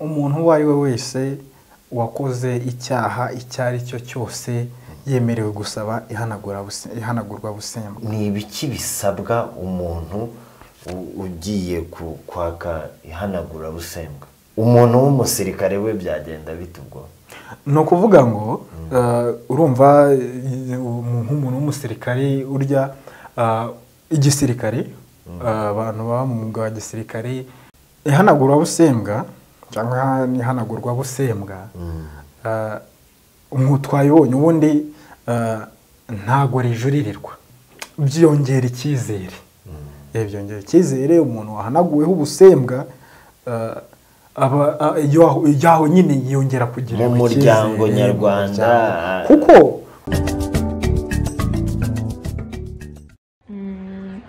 Umuntu uwo ari we wese wakoze icyaha icyo ari cyo cyose yemerewe gusaba ihanagurwa busembwa. Ni ibiki bisabwa umuntu ugiye kwaka ihanagurabusembwa? Umuntu w'umusirikare we byagenda bite ubwo? Ni ukuvuga ngo urumva nk'umuntu w'umusirikare urya igisirikare, abantu baba mu mwuga wa gisirikare, ihanagurabusembwa cyangwa ihanagurwabusembwa twayibonye ubundi ntago rijuririrwa, byongera icyizere. Byongera icyizere umuntu wahanaguweho ubusembwa yaho nyine yongera kugira mu muryango nyarwanda, kuko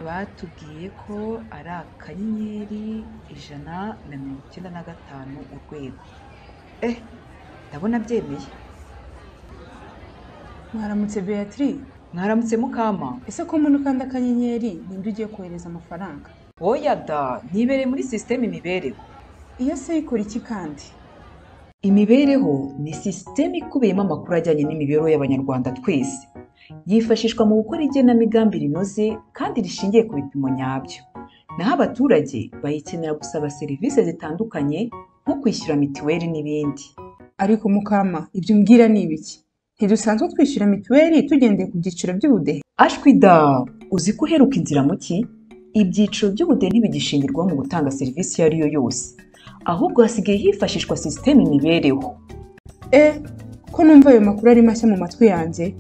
batubwiye ko ari *195 urwego. Ndabona byemeye. Mwaramutse Beatrice. Mwaramutse Mukama. Ese ko umuntu ukanda akanyenyeri ninde ugiye kohereza amafaranga? Oya da, ntibereye muri system imibereho. Iyo se ikora iki kandi? Imibereho ni system ikubiyemo amakuru ajyanye n'imibereho y'Abanyarwanda twese. Yifashishwa mu gukora igenamigambi rinoze kandi rishingiye ku bipimo nyabyo. Naho abaturage bayikenera gusaba serivisi zitandukanye nko kwishyura mituweli n'ibindi. Ariko Mukama, ibyo umbwira ni ibiki? Ntidusanzwe twishyura mituweli tugendeye ku byiciro by'ubudehe? Ashwi da, uzi ko uheruka inzira muki? Ibyiciro by'ubudehe ntibigishingirwaho mu gutanga serivisi iyo ari yo yose, ahubwo hasigaye hifashishwa system imibereho. Ko numva ayo makuru ari mashya mu matwi yanjye.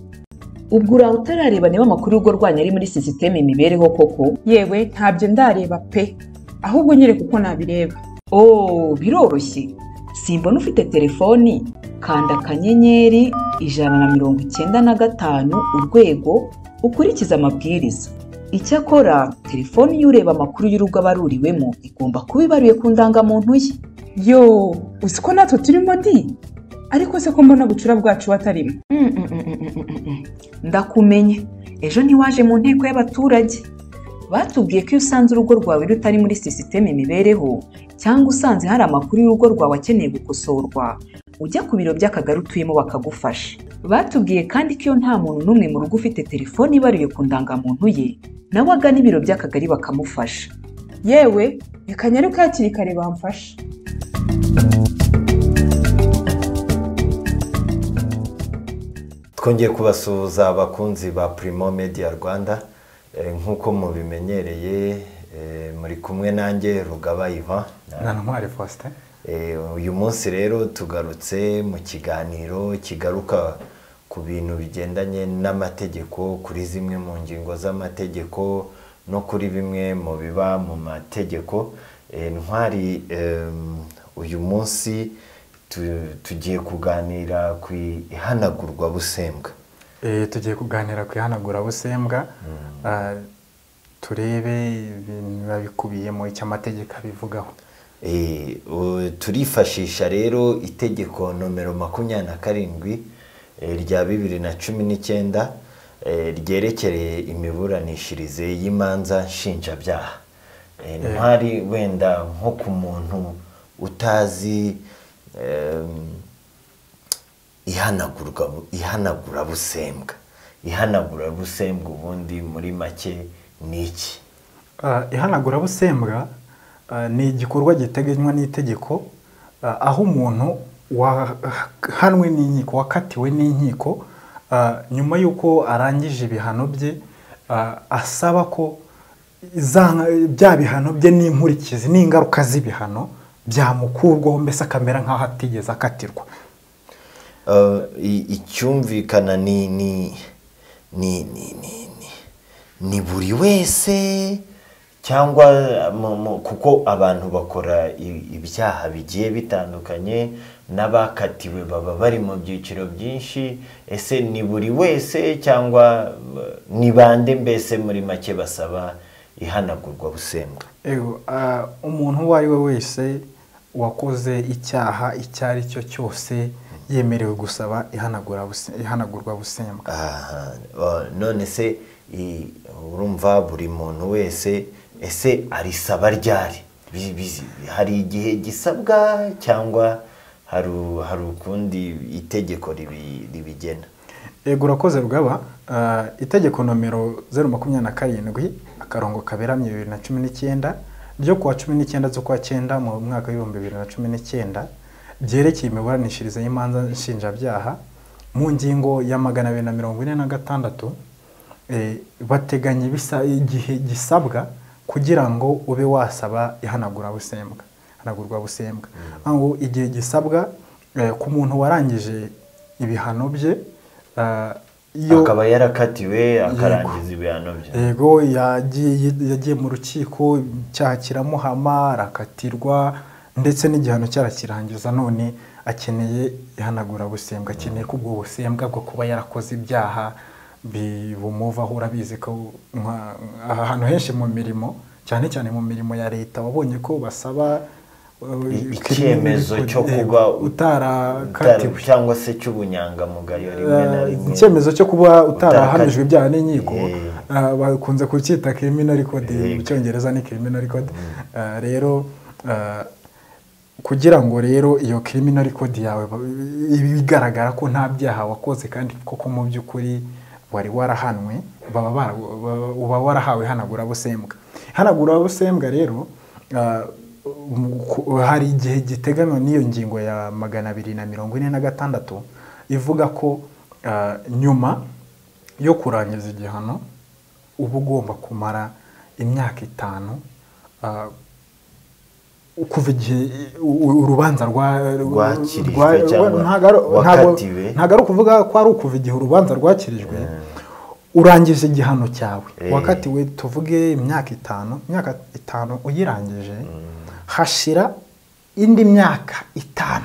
Ubwo uraho utarareba niba amakuru y'urugo rwanyu ari muri sisiteme imibereho koko? Yewe ntabyo ndareba pe, ahubwo nyereka uko nabireba. Oh, biroroshye. Simbona ufite telefoni, kanda *195 urwego ukurikize amabwiriza. Icyakora telefoni y'ureba amakuru y'urugo abaruriwemo igomba kuba ibaruye ku ndangamuntu ye. Yo, uzi ko natwe turimo di? Ariko se ko mbona bucura bwacu batarimo? Ndakumenye. Ejo ntiwaje mu nteko y'abaturage. Batubwiye ko iyo usanze urugo rwawe rutari muri sisiteme imibereho cyangwa usanze hari amakuru y'urugo rwawe akeneye gukosorwa, ujya ku biro by'akagari utuyemo bakagufasha. Batubwiye kandi ko iyo nta muntu n'umwe mu rugo ufite telefoni ibaruye ku ndangamuntu ye, nawe agana ibiro by'akagari bakamufasha. Yewe, reka nyaruke hakiri kare bamfasha. Twongeye kubasuhuza abakunzi ba Primo Media Rwanda. Nk'uko mubimenyereye, muri kumwe nanjye Rugaba Ivan na Ntwari Faustin. Uyu munsi rero tugarutse mu kiganiro kigaruka ku bintu bigendanye n'amategeko, kuri zimwe mu ngingo z'amategeko no kuri bimwe mu biba mu mategeko. Ntwari, uyu munsi tugiye kuganira ku ihanagurwabusembwa. Tugiye kuganira ku ihanagurabusembwa, turebe ibintu bikubiyemo, icyo amategeko abivugaho. Turifashisha rero itegeko nomero 27 rya 2019 ryerekereye imiburanishirize y'imanza nshinjabyaha. Ntwari, wenda nko ku muntu utazi ihanagurabusembwa ubundi muri make ni iki? Ihanagurabusembwa ni igikorwa giteganywa n'itegeko, aho umuntu wahanwe n'inkiko, wakatiwe n'inkiko, nyuma y'uko arangije ibihano bye, asaba ko bya bihano bye n'inkurikizi n'ingaruka z'ibihano byamukurwaho, mbese akamera nk'aho atigeze akatirwa. Icyumvikana ni ni ni ni ni ni buri wese, cyangwa kuko abantu bakora ibyaha bigiye bitandukanye n'abakatiwe baba bari mu byiciro byinshi. Ese ni buri wese cyangwa ni bande mbese muri make basaba ihanagurwa busembwa? Umuntu uwo ari we wese wakoze icyaha icyo ari cyo cyose yemerewe gusaba ihanagurwa busembwa. None se urumva buri muntu wese ese arisaba ryari? Hari igihe gisabwa cyangwa hari ukundi itegeko ribigena? Yego, urakoze Rugaba. Itegeko nomero 027 akarongo kaberamye 2019 ryo kuwa 19 z'ukwa 9 mu mwaka w'ibihumbi 2019 byerekeye imiburanishirize y'imanza nshinjabyaha, mu ngingo ya 246 bateganya igihe gisabwa kugira ngo ube wasaba ihanagurabusembwa. Ngo igihe gisabwa ku muntu warangije ibihano bye, akaba yarakatiwe akarangiza ibihano bye. Yego, yagiye mu rukiko, icyaha kiramuhama, arakatirwa, ndetse n'igihano cyarakirangiza, none akeneye ihanagurabusembwa, akeneye ko ubwo busembwa bwo kuba yarakoze ibyaha bumuvaho. Urabizi ko ahantu henshi mu mirimo, cyane cyane mu mirimo ya leta, wabonye ko basaba icyemezo cyo kuba utarakatiwe cyangwa se cy'ubunyangamugayo rimwe na rimwe, icyemezo cyo kuba utarahamijwe ibyaha n'inkiko, bakunze kucyita criminal code, mu Cyongereza ni criminal code. Rero kugira ngo rero iyo criminal code yawe bigaragara ko nta byaha wakoze kandi koko mu by'ukuri wari warahanwe, uba warahawe ihanagurabusembwa. Ihanagurabusembwa rero hari igihe giteganywa n'iyo ngingo ya 246 ivuga ko nyuma yo kurangiza igihano uba ugomba kumara imyaka 5 kuva igihe urubanza rwakirijwe cyangwa wakatiwe. Ntabwo ari ukuvuga ko ari ukuva igihe urubanza rwakirijwe, urangije igihano cyawe wakatiwe, tuvuge imyaka 5, imyaka 5 uyirangije, hashira indi myaka 5.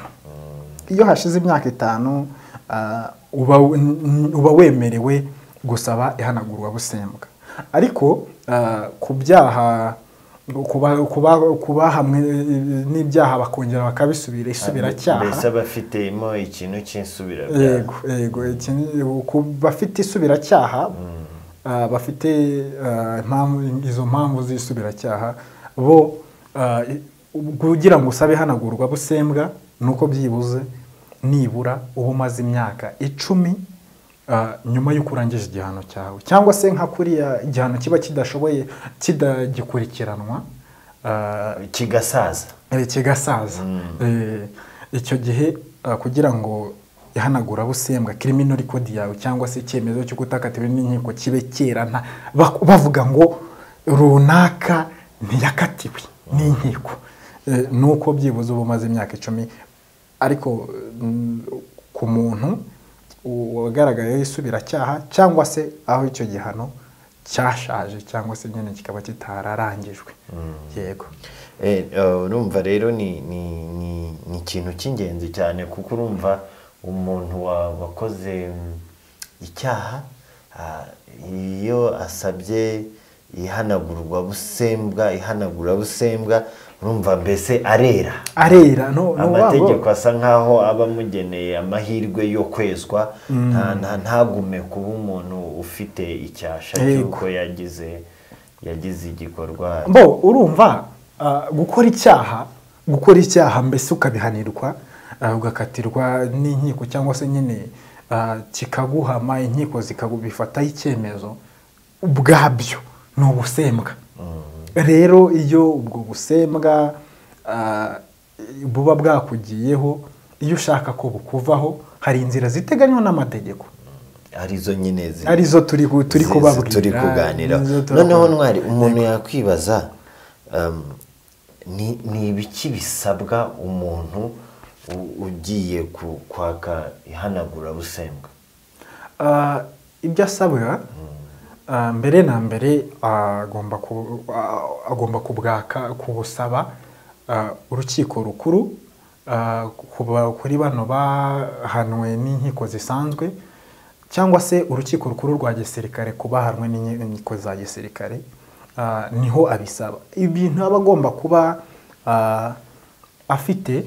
Iyo hashize imyaka 5 uba wemerewe gusaba ihanagurwabusembwa. Ariko ku byaha, kuba hamwe n'ibyaha bakongera bakabisubira isubiracyaha, mbese abafitemo ikintu cy'insubirabyaha. Yego, ku bafite isubiracyaha, bafite izo mpamvu z'isubiracyaha, bo kugira ngo usabe ihanagurwabusembwa nuko byibuze nibura uba umaze imyaka 10 nyuma y'uko urangije igihano cyawe, cyangwa se nka kuriya igihano kiba kidashoboye kidagikurikiranwa, kigasaza. Icyo gihe kugira ngo ihanagurabusembwa criminal code yawe cyangwa se icyemezo cyo kutakatiwe n'inkiko kibe kera, bavuga ngo runaka ntiyakatiwe n'inkiko, nuko byibuze uba umaze imyaka 10. Ariko ku muntu wagaragayeho isubiracyaha cyangwa se aho icyo gihano cyashaje cyangwa se nyine kikaba kitararangijwe. Yego. Urumva rero ni ikintu cy'ingenzi cyane, kuko urumva umuntu wakoze icyaha iyo asabye ihanagurabusembwa, urumva mbese arera. Amategeko asa nkaho aba amugeneye amahirwe yo kwezwa, ntagume kuba umuntu ufite icyasha cy'uko yagize igikorwa. Bo urumva gukora icyaha mbese ukabihanirwa, ugakatirwa n'inkiko cyangwa se nyine kikaguhama, inkiko zikagubifataho icyemezo, ubwabyo ni ubusembwa. Rero iyo ubwo busembwa buba bwakugiyeho, iyo ushaka ko bukuvaho hari inzira ziteganywa n'amategeko, arizo nyine arizo turi kubabwira, turi kuganira. Noneho Ntwari, umuntu yakwibaza ni ibiki bisabwa umuntu ugiye kwaka ihanagurabusembwa? Ibyo asabwa mbere na mbere agomba kubwaka, kubusaba urukiko rukuru, kuri bano bahanwe n'inkiko zisanzwe, cyangwa se urukiko rukuru rwa gisirikare ku bahanwe n'inkiko za gisirikare, niho abisaba. Ibintu aba agomba kuba afite,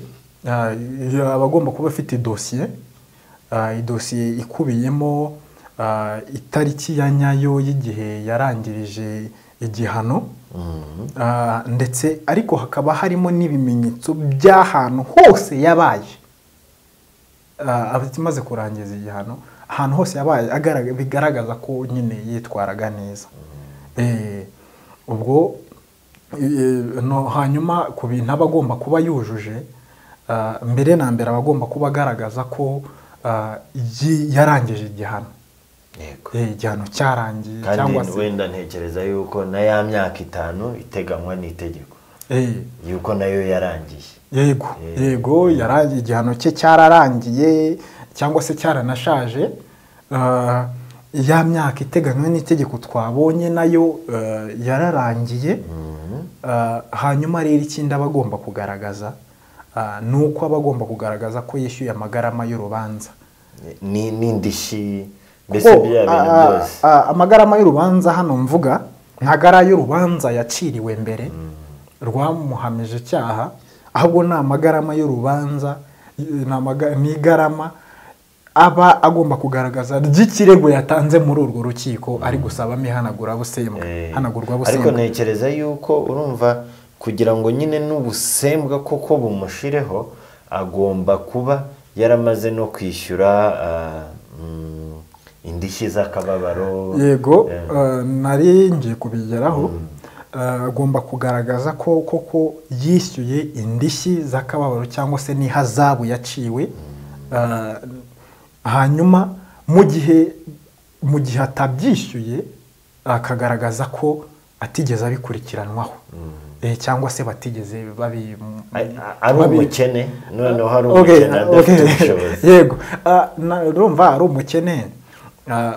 aba agomba kuba afite idosiye, idosiye ikubiyemo itariki ya nyayo y'igihe yarangirije igihano, ndetse ariko hakaba harimo n'ibimenyetso by'ahantu hose yabaye amaze kurangiza igihano, ahantu hose yabaye bigaragaza ko nyine yitwaraga neza. Ubwo hanyuma ku bintu aba agomba kuba yujuje, mbere na mbere aba agomba kuba agaragaza ko yarangije igihano. Igihano cyarangiye, cyangwa se wenda ntekereza yuko na ya myaka 5 iteganywa n'itegeko yuko nayo yarangiye. Yego, yego, yarangiye, igihano cye cyararangiye cyangwa se cyaranashaje. Ya myaka iteganywa n'itegeko twabonye nayo yararangiye. Hanyuma rero ikindi aba agomba kugaragaza ni uko aba agomba kugaragaza ko yishyuye amagarama y'urubanza n'indishyi, mbese bya bintu byose. Amagarama y'urubanza hano mvuga ntagara y'urubanza yaciriwe mbere rwamuhamije icyaha, ahubwo ni amagarama y'urubanza, ni igarama aba agomba kugaragaza ry'ikirego yatanze muri urwo rukiko ari gusabamo ihanagurabusembwa. Ariko ntekereza yuko urumva kugira ngo nyine n'ubusembwa koko bumushireho, agomba kuba yaramaze no kwishyura indishyi z'akababaro. Yego, nari ngiye kubigeraho. Agomba kugaragaza ko koko yishyuye indishyi z'akababaro cyangwa se n'ihazabu yaciwe. Hanyuma mu gihe atabyishyuye akagaragaza ko atigeze abikurikiranwaho, cyangwa se batigeze babi ari umukene, noneho ari umukene adafite ubushobozi. Yego, urumva ari umukene,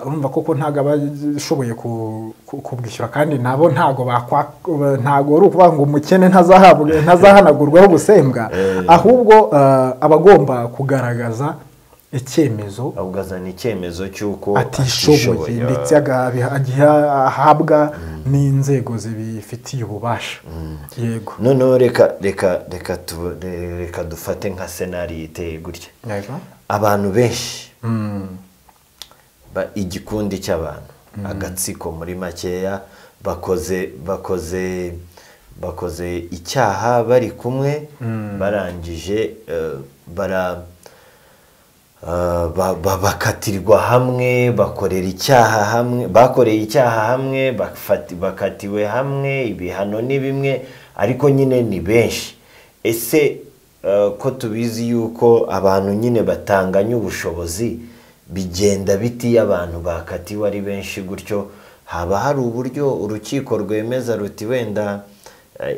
urumva koko ntago aba ashoboye kubwishyura, kandi nabo ntago ntago ari ukuvuga ngo umukene ntazahanagurwaho ubusembwa, ahubwo aba agomba kugaragaza icyemezo, agazana icyemezo cy'uko atishoboye, ndetse ahabwa n'inzego zibifitiye ububasha. Yego. Noneho reka dufate nka senari iteye gutya. Abantu benshi, igikundi cy'abantu, agatsiko muri makeya, bakoze icyaha bari kumwe, barangije bakatirwa hamwe, bakorera icyaha hamwe, bakoreye icyaha hamwe, bakatiwe hamwe, ibihano ni bimwe, ariko nyine ni benshi. Ese ko tubizi yuko abantu nyine batanganya ubushobozi, bigenda biti abantu bakatiwe ari benshi gutyo, haba hari uburyo urukiko rwemeza ruti wenda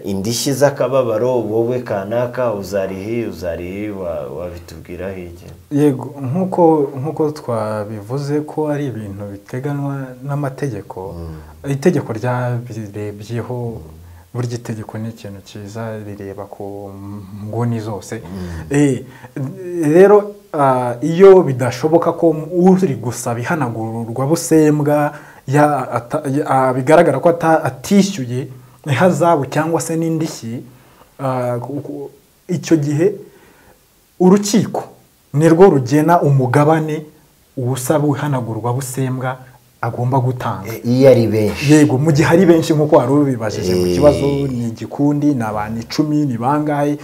indishyi z'akababaro wowe kanaka uzarihi wabitubwira iki? Yego, nkuko twabivuze ko ari ibintu biteganywa n'amategeko, itegeko ryabirebyeho. Burya itegeko ni ikintu cyiza, rireba ku nguni zose. Rero iyo bidashoboka ko uri gusaba ihanagurwa busembwa bigaragara ko atishyuye ihazabu cyangwa se n'indishyi, icyo gihe urukiko nirwo rugena umugabane usaba ihanagurwa busembwa agomba gutanga iyo ari benshi. Yego, mu gihe ari benshi nkuko wari ubibajije mu kibazo, ni igikundi, ni abantu 10, ni bangahe,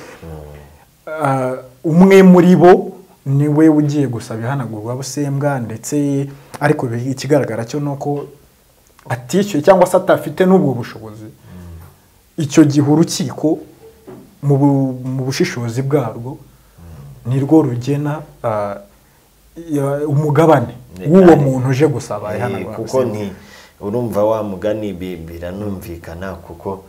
umwe muri bo niwe ugiye gusaba ihanagurwa busembwa, ndetse ariko ikigaragara cyo nuko atishyuye cyangwa se atafite n'ubwo bushobozi. Icyo gihe urukiko mu bushishozi bwarwo nirwo rugena umugabane w'uwo muntu uje gusaba ihanagurwa. Kuko ni urumva wa mugani biranumvikana, kuko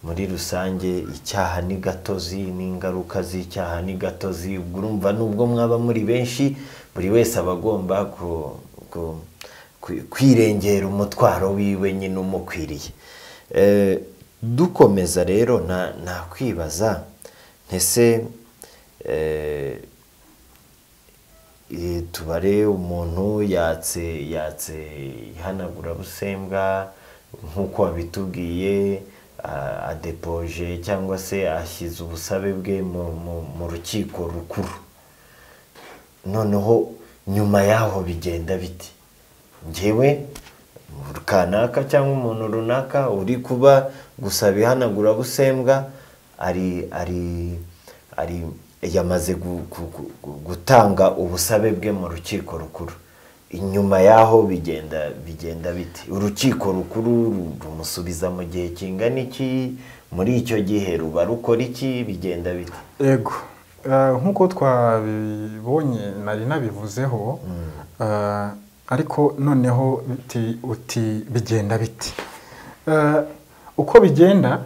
muri rusange icyaha ni gatozi n'ingaruka z'icyaha ni gatozi. Urumva nubwo mwaba muri benshi, buri wese aba agomba kwirengera umutwaro wiwe nyine umukwiriye. Dukomeza rero nakwibaza ntese tubare umuntu yatse ihanagurabusembwa nk'uko wabitubwiye, adepoje cyangwa se ashyize ubusabe bwe mu rukiko rukuru, noneho nyuma yaho bigenda biti? Njyewe Kanaka cyangwa umuntu runaka uri kuba gusaba ihanagurabusembwa ari yamaze gutanga ubusabe bwe mu rukiko rukuru. Inyuma yaho bigenda biti urukiko rukuru rumusubiza mu gihe kingana iki, muri icyo gihe ruba rukora iki, bigenda biti? Yego, nk'uko twabibonye nari nabivuzeho, ariko noneho uti bigenda biti. Uko bigenda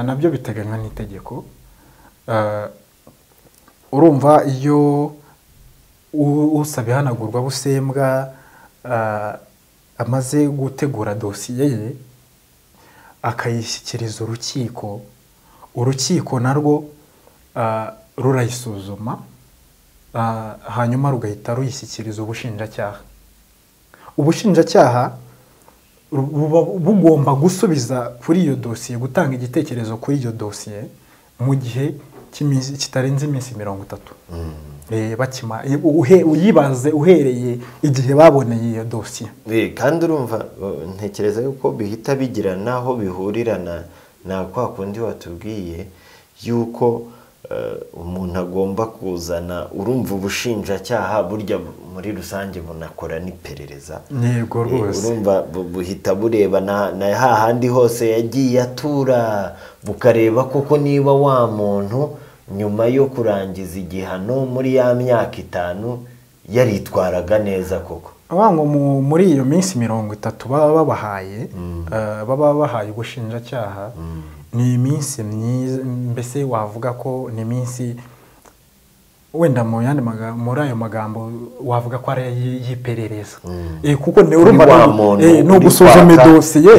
nabyo biteganywa n'itegeko. Urumva iyo usaba ihanagurwabusembwa amaze gutegura dosiye ye akayishyikiriza urukiko, urukiko narwo rurayisuzuma, hanyuma rugahita ruyishyikiriza ubushinjacyaha. Ubushinjacyaha buba bugomba gusubiza kuri iyo dosiye, gutanga igitekerezo kuri iyo dosiye mu gihe kitarenze iminsi 30. Bakima uyibaze uhereye igihe baboneye iyo dosiye. Kandi urumva ntekereza yuko bihita bigira naho bihurirana na kwa kundi watubwiye yuko umuntu agomba kuzana, urumva ubushinjacyaha burya muri rusange bunakora n'iperereza. Yego rwose. Urumva buhita bureba na hahandi hose yagiye atura, bukareba koko niba wa muntu nyuma yo kurangiza igihano muri ya myaka 5 yaritwaraga neza koko. Ngo muri iyo minsi 30 baba babahaye, baba babahaye ubushinjacyaha, ni iminsi myiza, mbese wavuga ko ni iminsi wenda mu yandi muri ayo magambo wavuga ko ari y'iperereza. Kuko ni urumva no gusuzuma idosiye,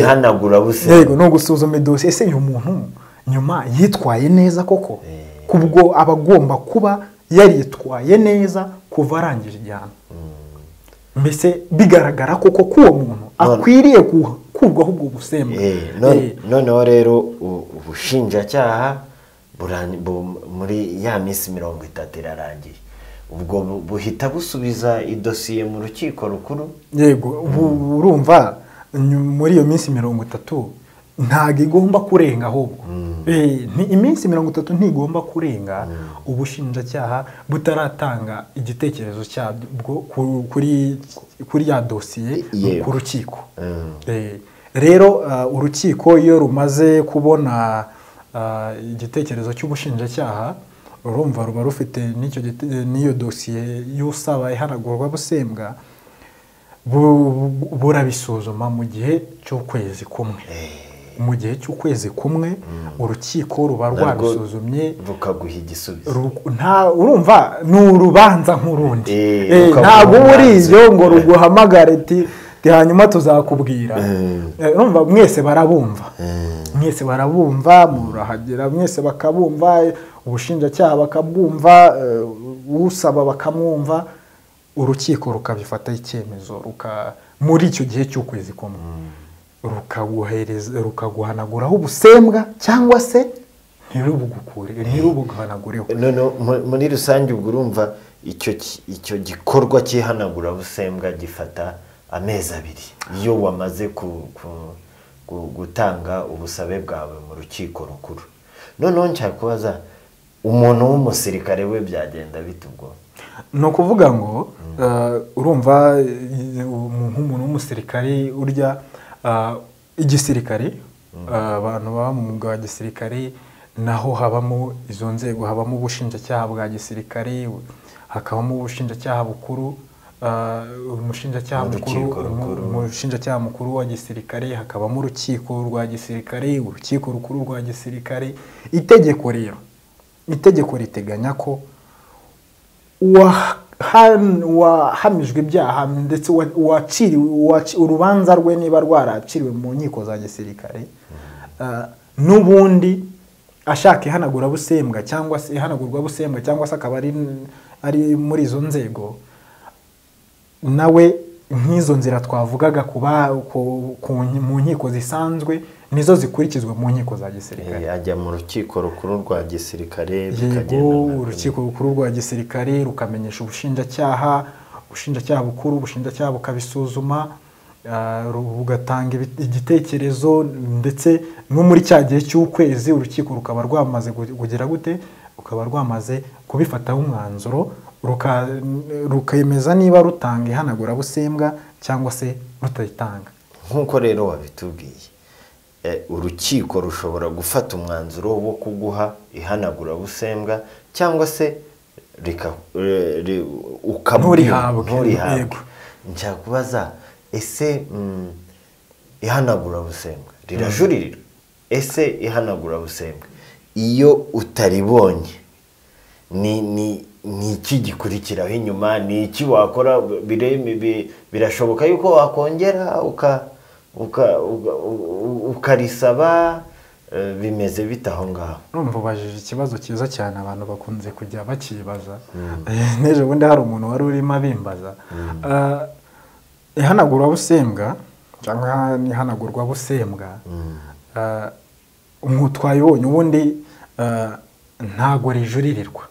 yego, no gusuzuma idosiye, ese uyu muntu nyuma yitwaye neza koko, kubwo abagomba kuba yaritwaye neza kuva arangije igihano. Mbese bigaragara koko ko uwo muntu akwiriye gukurwaho ubwo busembwa. Noneho rero ubushinjacyaha muri ya minsi 30 irarangiye, ubwo buhita busubiza idosiye mu rukiko rukuru. Yego, urumva muri iyo minsi 30 ntago igomba kurenga, ahubwo iminsi 30 ntigomba kurenga ubushinjacyaha butaratanga igitekerezo cyabwo kuri ya dosiye ku rukiko. Rero urukiko iyo rumaze kubona igitekerezo cy'ubushinjacyaha, urumva ruba rufite n'iyo dosiye y'usaba ihanagurwabusembwa, burabisuzuma mu gihe cy'ukwezi kumwe. Mu gihe cy'ukwezi kumwe urukiko ruba rwabisuzumye rukaguha igisubizo. Urumva ni urubanza nk'urundi, ntabwo uriyo ngo ruguhamagare ati hanyuma tuzakubwira. Urumva mwese barabumva, mwese barabumva, murahagera mwese bakabumva, ubushinjacyaha bakabwumva, usaba bakamwumva, urukiko rukabifata icyemezo muri icyo gihe cy'ukwezi kumwe rukaguhanaguraho ubusembwa cyangwa se ntirubugukure, ntirubuguhanagureho. Muri rusange ubwo urumva icyo gikorwa cy'ihanagurabusembwa gifata amezi 2 iyo wamaze gutanga ubusabe bwawe mu rukiko rukuru. Noneho nshaka kubaza umuntu w'umusirikare we byagenda bite ubwo? Ni ukuvuga ngo urumva nk'umuntu w'umusirikare urya igisirikare, abantu baba mu mwuga wa gisirikare naho habamo izo nzego, habamo ubushinjacyaha bwa gisirikare, hakabamo ubushinjacyaha bukuru, umushinjacyaha mukuru wa gisirikare, hakabamo urukiko rwa gisirikare, urukiko rukuru rwa gisirikare. Itegeko rero, itegeko riteganya ko wahamijwe ibyaha ndetse waciriwe urubanza rwe niba rwaraciriwe mu nkiko za gisirikare, n'ubundi ashaka ihanagurabusembwa cyangwa se ihanagurwabusembwa cyangwa se akaba ari muri izo nzego, nawe nk'izo nzira twavugaga kuba mu nkiko zisanzwe nizo zikurikizwa mu nkiko za gisirikare. Ajya mu rukiko rukuru rwa gisirikare, bikagenda urukiko rukuru rwa gisirikare rukamenyesha ubushinjacyaha, ubushinjacyaha bukuru, ubushinjacyaha bukabisuzuma, Rugatanga igitekerezo, ndetse no muri cya gihe cy'ukwezi urukiko rukaba rwamaze kugira gute, rukaba rwamaze kubifataho umwanzuro, rukemeza niba rutanga ihanagurabusembwa cyangwa se rutayitanga. Nk'uko rero wabitubwiye, urukiko rushobora gufata umwanzuro wo kuguha ihanagurabusembwa cyangwa se nturihabwe. Nshaka kubaza, ese ihanagurabusembwa rirajuririrwa? Ese ihanagurabusembwa iyo utaribonye ni iki gikurikiraho inyuma? Ni iki wakora? Birashoboka yuko wakongera ukarisaba? Bimeze bite aho ngaho? Urumva ubajije ikibazo cyiza cyane, abantu bakunze kujya bakibaza. N'ejo bundi hari umuntu wari urimo abimbaza. Ihanagurabusembwa cyangwa ihanagurwabusembwa twayibonye ubundi ntago rijuririrwa,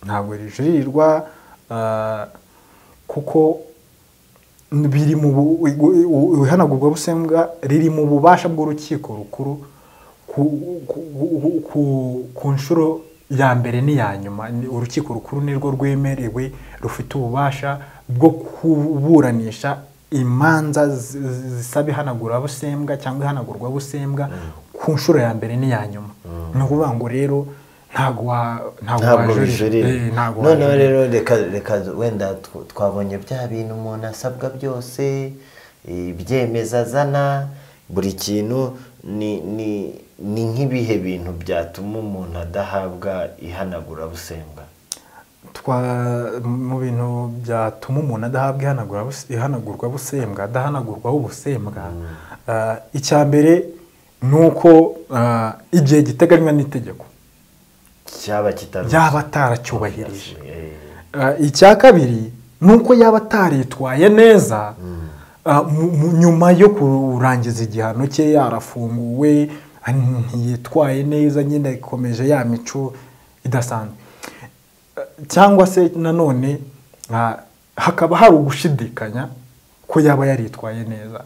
ntabwo rijuririrwa, kuko biri mu ihanagurwabusembwa riri mu bubasha bw'urukiko rukuru ku nshuro ya mbere n'iya nyuma. Urukiko rukuru nirwo rwemerewe, rufite ububasha bwo kuburanisha imanza zisaba ihanagurabusembwa cyangwa ihanagurwabusembwa ku nshuro ya mbere n'iya nyuma. Ni ukuvuga ngo rero ntabwo wajurira. Noneho rero reka wenda twabonye bya bintu umuntu asabwa byose, ibyemeza azana buri kintu, ni nk'ibihe bintu byatuma umuntu adahabwa ihanagurabusembwa? Mu bintu byatuma umuntu adahabwa ihanagurwabusembwa, adahanagurwaho ubusembwa, icya mbere ni uko igihe giteganywa n'itegeko yaba ataracyubahirije. Icya kabiri ni uko yaba ataritwaye neza nyuma yo kurangiza igihano cye, yarafunguwe ntiyitwaye neza, nyine ikomeje ya mico idasanzwe. Cyangwa se nanone hakaba hari ugushidikanya ko yaba yaritwaye neza,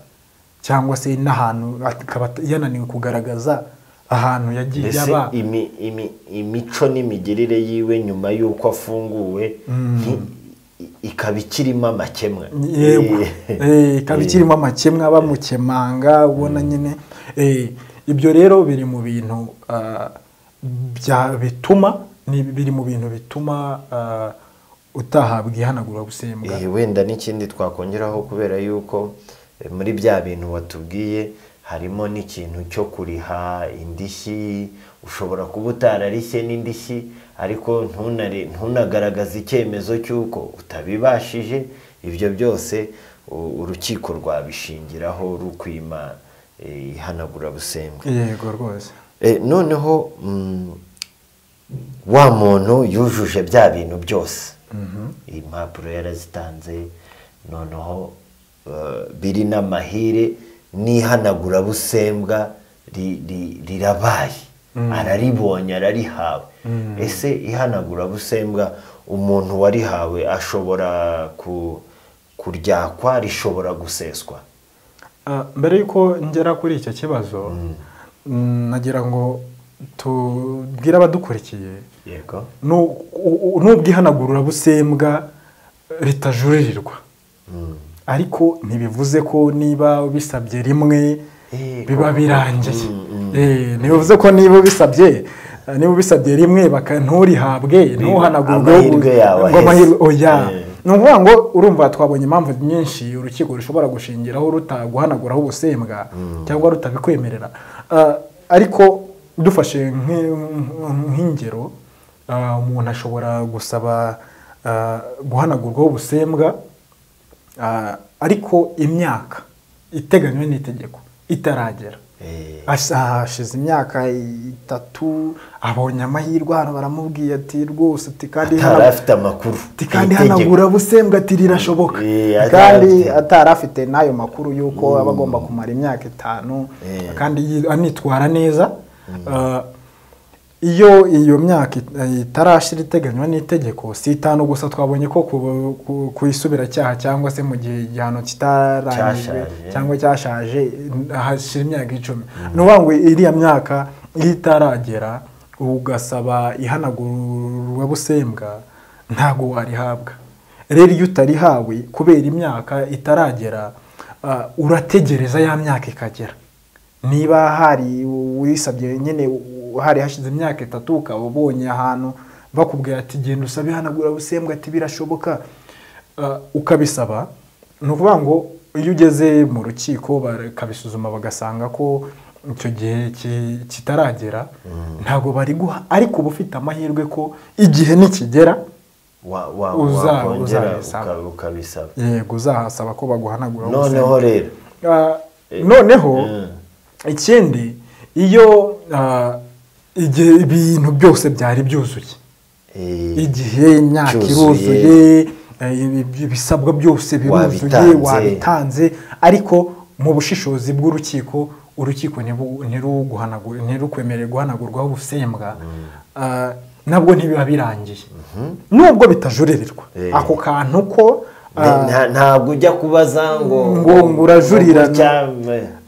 cyangwa se n'ahantu akaba yananiwe kugaragaza ahantu yagiye yaba imico n'imigirire yiwe nyuma y'uko afunguwe ikaba ikirimo amakemwa. Yego, ikaba ikirimo amakemwa, bamukemanga ubona nyine. Ibyo rero biri mu bintu bituma biri mu bintu bituma utahabwa ihanagurabusembwa. Wenda n'ikindi twakongeraho, kubera yuko muri bya bintu watubwiye harimo n'ikintu cyo kuriha indishyi. Ushobora kuba utararishye n'indishyi, ariko ntunagaragaze icyemezo cy'uko utabibashije. Ibyo byose urukiko rwabishingiraho rukwima ihanagurabusembwa. Yego rwose. Noneho wa muntu yujuje bya bintu byose, impapuro yarazitanze, noneho biri n'amahire n'ihanagurabusembwa rirabaye, araribonye, ararihawe. Ese ihanagurabusembwa umuntu warihawe ashobora kuryakwa, rishobora guseswa? Mbere yuko ngera kuri icyo kibazo, nagira ngo tubwire abadukurikiye yego nubwo ihanagurabusembwa ritajuririrwa, ariko ntibivuze ko niba ubisabye rimwe biba birangiye. Ntibivuze ko niba ubisabye rimwe nturihabwe, ntuhanagurwe ngo amahirwe oya. Ni ukuvuga ngo urumva twabonye impamvu nyinshi urukiko rushobora gushingiraho rutaguhanaguraho ubusembwa cyangwa rutabikwemerera. Ariko dufashe nk'ingero, umuntu ashobora gusaba guhanagurwaho ubusembwa, ariko imyaka iteganywa n'itegeko itaragera. Hashize imyaka 3, abonye amahirwe, hano baramubwiye ati rwose ati kandi atarafite amakuru, kandi ihanagurabusembwa ati rirashoboka, kandi atarafite n'ayo makuru y'uko aba agomba kumara imyaka 5, kandi anitwara neza. Iyo iyo myaka itarashira iteganywa n'itegeko, si 5 gusa, twabonye ko ku isubiracyaha cyangwa se mu gihe igihano kitarangijwe cyangwa cyashaje hashira imyaka 10. Ni ukuvuga ngo iriya myaka iyo itaragera ugasaba ihanagurwabusembwa ntabwo warihabwa. Rero iyo utarihawe kubera imyaka itaragera, urategereza ya myaka ikagera. Niba hari wisabye nyine hari hashize imyaka 3 ukaba ubonye ahantu bakubwira ati genda usabe ihanagurabusembwa, ati birashoboka, ukabisaba. Ni ukuvuga ngo iyo ugeze mu rukiko bakabisuzuma bagasanga ko icyo gihe kitaragera, ntabwo bari guha, ariko uba ufite amahirwe ko igihe nikigera ukabisaba. Yego, uzahasaba ko baguhanagura. Noneho rero noneho ikindi, iyo igihe ibintu byose byari byuzuye, igihe imyaka iruzuye, ibisabwa byose biruzuye, wabitanze, ariko mu bushishozi bw'urukiko, urukiko ntirukwemerere guhanagurwaho ubusembwa, nabwo ntibiba birangiye, nubwo bitajuririrwa. Ako kantu ko ntabwo ujya kubaza ngo urajurira,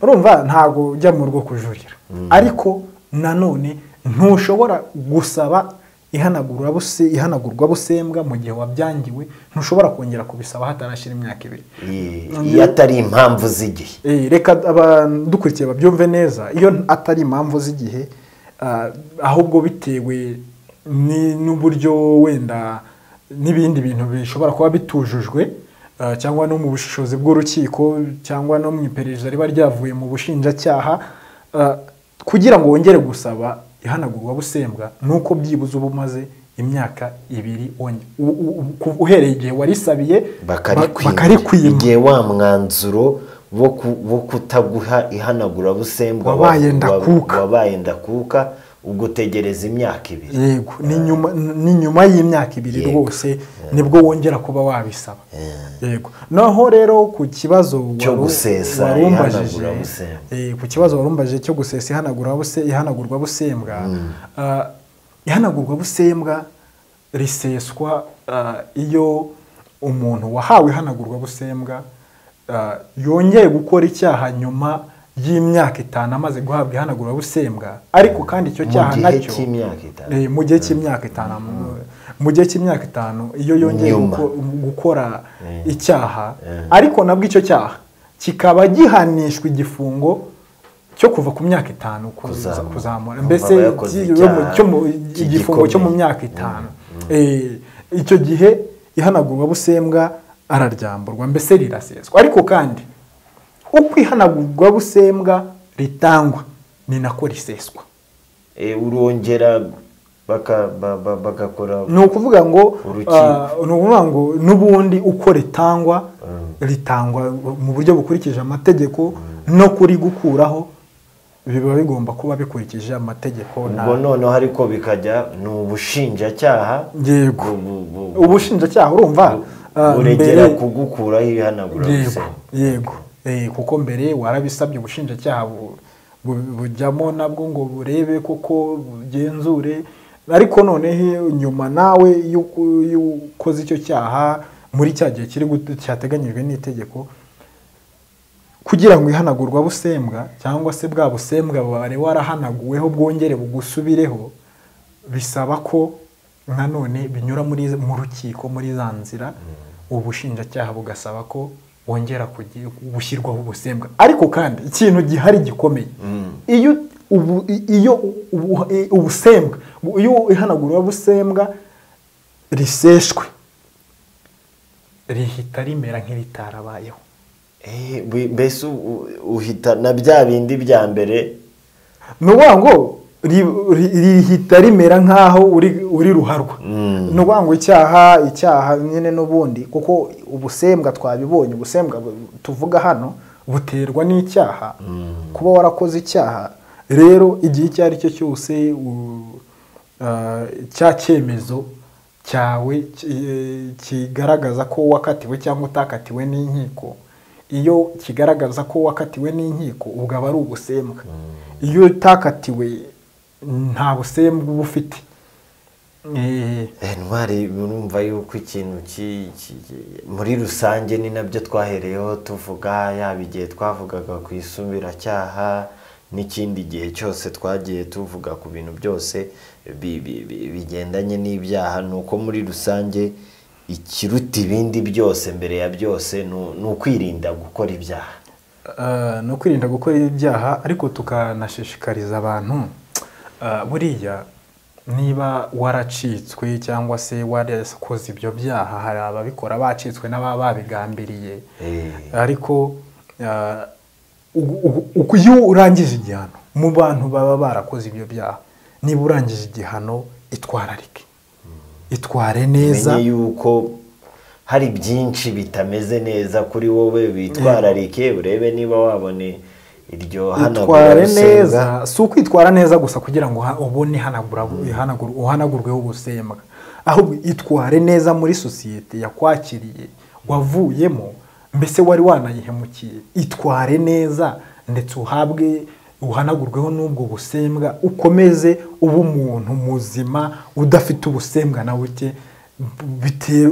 urumva ntabwo ujya mu rwo kujurira, ariko nanone ntushobora gusaba ihanagurwabusembwa mu gihe wabyangiwe, ntushobora kongera kubisaba hatarashira imyaka 2. Iyo atari impamvu z'igihe. Reka abadukurikiye babyumve neza, iyo atari impamvu z'igihe, ahubwo bitewe n'uburyo wenda n'ibindi bintu bishobora kuba bitujujwe, cyangwa no mu bushishozi bw'urukiko, cyangwa no mu iperereza riba ryavuye mu bushinjacyaha, kugira ngo wongere gusaba ihanagurwabusembwa nuko byibuze uba umaze imyaka 2 uhereye igihe warisabiye bakarikwima. Igihe wa mwanzuro wo kutaguha ihanagurabusembwa wabaye ndakuka, ugutegereza imyaka 2. Yego, ni nyuma y'imyaka 2 rwose nibwo wongera kuba wabisaba. Yego. Naho rero ku kibazo cyo gusesa ihanagurabusembwa, ku kibazo warumbaje cyo gusesa ihanagurwabusembwa, ihanagurwabusembwa riseswa iyo umuntu wahawe ihanagurwabusembwa yongeye gukora icyaha nyuma y'imyaka 5 amaze guhabwa ihanagurabusembwa, ariko kandi icyo cyaha nacyo mu gihe cy'imyaka 5, mu gihe cy'imyaka 5 iyo yongeye gukora icyaha, ariko nabwo icyo cyaha kikaba gihanishwa igifungo cyo kuva ku myaka 5 kuzamura, mbese igifungo cyo mu myaka 5. Icyo gihe ihanagurwabusembwa araryamburwa, mbese riraseswa. Ariko kandi uko ihanagurwabusembwa ritangwa ni nako riseswa. Urongera bagakora, ni ukuvuga ngo n'ubundi uko ritangwa ritangwa mu buryo bukurikije amategeko, no kuri gukuraho biba bigomba kuba bikurikije amategeko. Ubwo noneho ariko bikajya ni ubushinjacyaha. Yego, ubushinjacyaha urumva buregera kugukuraho ihanagurabusembwa. Yego, kuko mbere warabisabye ubushinjacyaha bujyamo nabwo ngo burebe koko bugenzure, ariko noneho nyuma nawe iyo ukoze icyo cyaha muri cya gihe kiri cyateganyijwe n'itegeko, kugira ngo ihanagurwabusembwa cyangwa se bwa busembwa wari warahanaguweho bwongere bugusubireho, bisaba ko nanone binyura mu rukiko muri za nzira, ubushinjacyaha bugasaba ko wongera gushyirwaho ubusembwa. Ariko kandi ikintu gihari gikomeye, iyo ubusembwa, iyo ihanagurwabusembwa riseshwe, rihita rimera nk'iritarabayeho. Mbese uhita na bya bindi bya mbere, ni ukuvuga ngo rihita rimera nk'aho uri ruharwa. Ni ukuvuga ngo icyaha nyine n'ubundi, kuko ubusembwa twabibonye, ubusembwa tuvuga hano buterwa n'icyaha, kuba warakoze icyaha. Rero igihe icyo ari cyo cyose cya cyemezo cyawe kigaragaza ko wakatiwe cyangwa utakatiwe n'inkiko, iyo kigaragaza ko wakatiwe n'inkiko ubwo aba ari ubusembwa. Iyo utakatiwe nta busembwa uba ufite. Ntwari, urumva yuko ikintu muri rusange ni nabyo twahereyeho tuvuga, yaba igihe twavugaga ku isubiracyaha n'ikindi gihe cyose twagiye tuvuga ku bintu byose bigendanye n'ibyaha, ni uko muri rusange ikiruta ibindi byose mbere ya byose ni ukwirinda gukora ibyaha. Ni ukwirinda gukora ibyaha, ariko tukanashishikariza abantu, buriya niba waracitswe cyangwa se warakoze ibyo byaha, hari ababikora bacitswe n'ababa babigambiriye, ariko iyo urangije igihano, mu bantu baba barakoze ibyo byaha, niba urangije igihano itwararike, itware neza, umenye yuko hari byinshi bitameze neza kuri wowe, witwararike urebe niba wabone iryo itware neza. Si ukwitwara neza gusa kugira ngo ubone uhanagurweho ubusembwa, ahubwo itware neza muri sosiyete yakwakiriye wavuyemo, mbese wari wanayihemukiye, itware neza ndetse uhabwe uhanagurweho n'ubwo busembwa, ukomeze ube umuntu muzima udafite ubusembwa na buke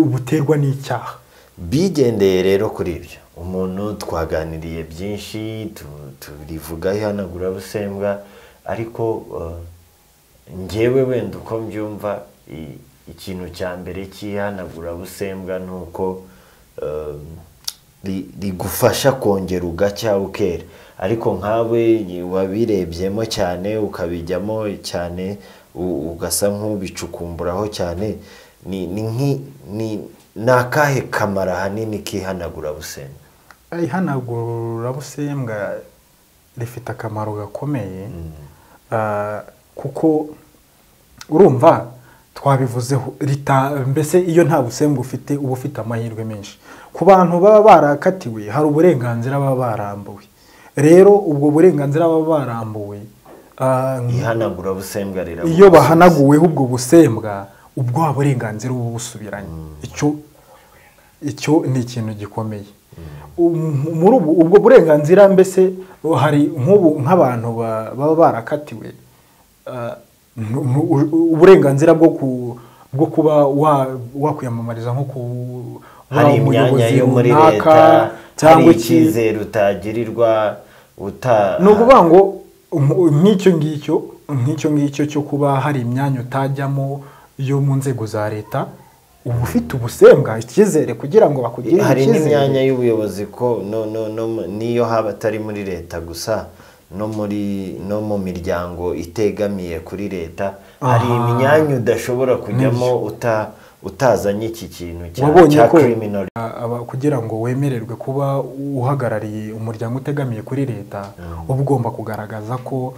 buterwa n'icyaha. Bigendeye rero kuri ibyo, umuntu twaganiriye byinshi, turivuga ihanagurabusembwa, ariko njyewe wenda uko mbyumva, ikintu cya mbere cy'ihanagurabusembwa ni uko rigufasha kongera ugacya ukera, ariko nkawe wabirebyemo cyane ukabijyamo cyane ugasa nk'ubicukumburaho cyane, ni akahe kamaro ahanini k'ihanagurabusembwa? Ihanagurabusembwa rifite akamaro gakomeye, kuko urumva twabivuzeho, mbese iyo nta busembwa ufite uba ufite amahirwe menshi. Ku bantu baba barakatiwe hari uburenganzira baba barambuwe, rero ubwo burenganzira baba barambuwe, ihanagurabusembwa iyo bahanaguweho ubwo busembwa, ubwo burenganzira uba busubiranye. Icyo ni ikintu gikomeye. Muri ubwo burenganzira mbese hari nk'ubu nk'abantu baba barakatiwe uburenganzira bwo kuba wakwiyamamariza nko kuba hari imyanya yo muri leta, cyangwa icyizere utagirirwa ni ukuvuga ngo nk'icyo ngicyo cyo kuba hari imyanya utajyamo yo mu nzego za leta, uba ufite ubusembwa, icyizere kugira ngo bakugirire icyizere. Hari n'imyanya y'ubuyobozi ko niyo haba atari muri leta gusa, no mu miryango itegamiye kuri leta, hari imyanya udashobora kujyamo utazanye iki kintu cya criminal. Kugira ngo wemererwe kuba uhagarariye umuryango utegamiye kuri leta, uba ugomba kugaragaza ko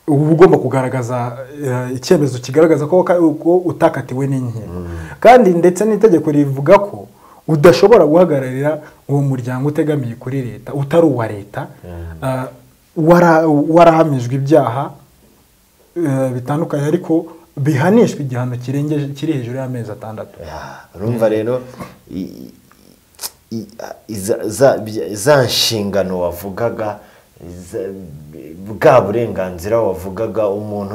uba ugomba kugaragaza icyemezo kigaragaza ko utakatiwe n'inkiko, kandi ndetse n'itegeko rivuga ko udashobora guhagararira uwo muryango utegamiye kuri leta utari uwa leta, warahamijwe ibyaha bitandukanye ariko bihanishwa igihano kiri hejuru y'amezi 6. Urumva rero za nshingano wavugaga, bwa burenganzira wavugaga, umuntu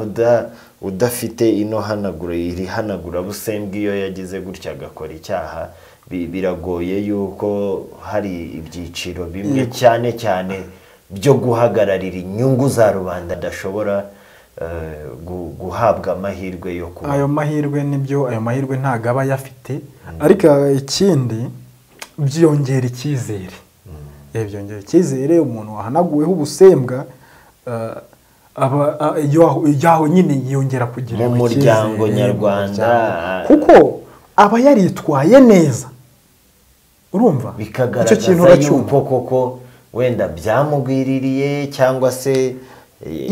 udafite ino hanagura iri hanagurabusembwa iyo yagize gutya agakora icyaha, biragoye yuko hari ibyiciro bimwe cyane cyane byo guhagararira inyungu za rubanda adashobora guhabwa amahirwe yo kuba. Ayo mahirwe nibyo, ayo mahirwe ntago aba ayafite, ariko ikindi byongera icyizere. Byongera icyizere, umuntu wahanaguweho ubusembwa yaho nyine yongera kugira mu muryango nyarwanda, kuko aba yaritwaye neza. Urumva icyo kintu uracyumva koko wenda byamugwiririye cyangwa se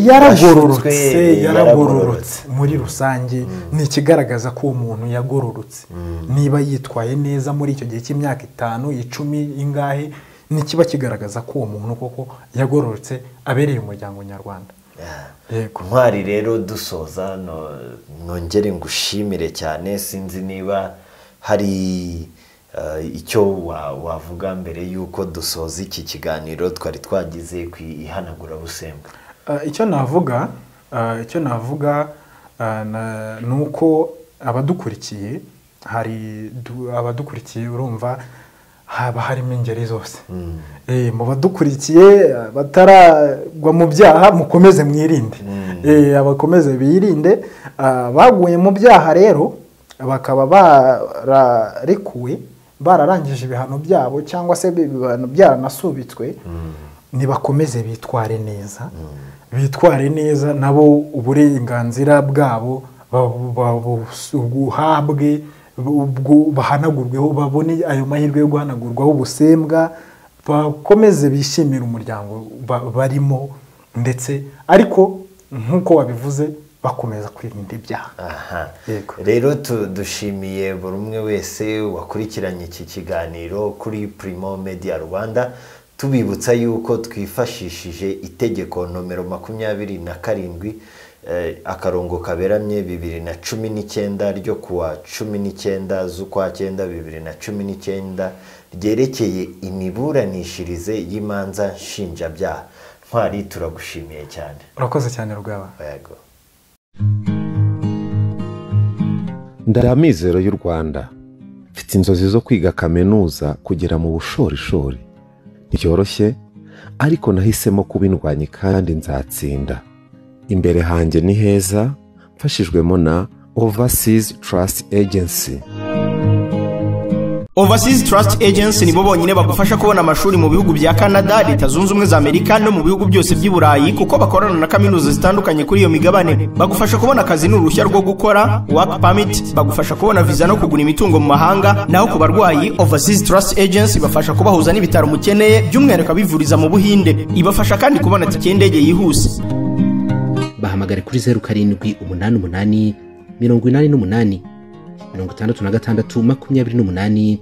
yaragororotse muri rusange, ni ikigaragaza ko umuntu yagororotse. Niba yitwaye neza muri icyo gihe cy'imyaka 5, 10 ingahe, ni kiba kigaragaza ko uwo muntu koko yagororotse abereye umuryango nyarwanda. Ntwari rero dusoza, nongere ngushimire cyane, sinzi niba hari icyo wavuga mbere yuko dusoza iki kiganiro twari twagize ku ihanagurabusembwa. Icyo navuga Icyo navuga ni uko abadukurikiye, hari abadukurikiye urumva haba harimo ingeri zose. Mu badukurikiye bataragwa mu byaha mukomeze mwirinde, abakomeze birinde. Baguye mu byaha rero bakaba bararekuwe bararangije ibihano byabo cyangwa se ibihano byaranasubitswe, nibakomeze bitware neza, bitware neza nabo uburenganzira bwabo buhabwe, bahanagurweho, babone ayo mahirwe yo guhanagurwaho ubusembwa, bakomeze bishimire umuryango barimo, ndetse ariko nk'uko wabivuze bakomeza kwirinda ibyaha. Rero dushimiye buri umwe wese wakurikiranye iki kiganiro kuri Primo Media Rwanda, tubibutsa yuko twifashishije itegeko nomero 27 akarongo kaberamye 2019 ryo kuwa 19 z'ukwa 9 2019 ryerekeye imiburanishirize y'imanza nshinjabyaha. Ntwari, turagushimiye cyane. Urakoze cyane Rugaba. Yego. Ndamizero y'u Rwanda, mfite inzozi zo kwiga kaminuza kugera mu bushorishori. Ntibyoroshye, ariko nahisemo kuba indwanyi kandi nzatsinda. Imbere hanjye ni heza, mfashijwemo na Overseas Trust Agency. Overseas Trust Agency nibo bonyine bagufasha kubona amashuri mu bihugu bya Canada, Leta Zunze Ubumwe za Amerika no mu bihugu byose by'i Burayi, kuko bakorana na kaminuza zitandukanye kuri iyo migabane. Bagufasha kubona akazi n'uruhushya rwo gukora work permit, bagufasha kubona visa no kugura imitungo mu mahanga. Naho ku barwayi, Overseas Trust Agency ibafasha kubahuza n'ibitaro mukeneye, by'umwihariko abivuriza mu Buhinde. Ibafasha kandi kubona tike y'indege yihuse. Bahamagare kuri 0788 88 66 28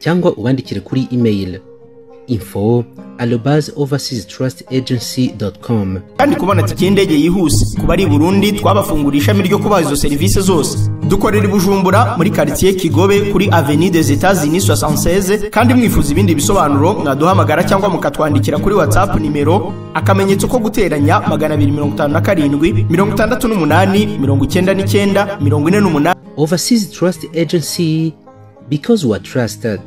cyangwa ubandikire kuri email info@overseastrustagency.com. Kandi kubona tike y'indege yihuse ku bari i Burundi, twabafunguriye ishami ryo kubaha izo serivisi zose. Dukorera i Bujumbura muri quartier Kigobe kuri Avenue des États-Unis 76, kandi mwifuza ibindi bisobanuro mwaduhamagara cyangwa mukatwandikira kuri WhatsApp nimero akamenyetso ko guteranya 257 68 99 48. Overseas Trust Agency, because we are trusted.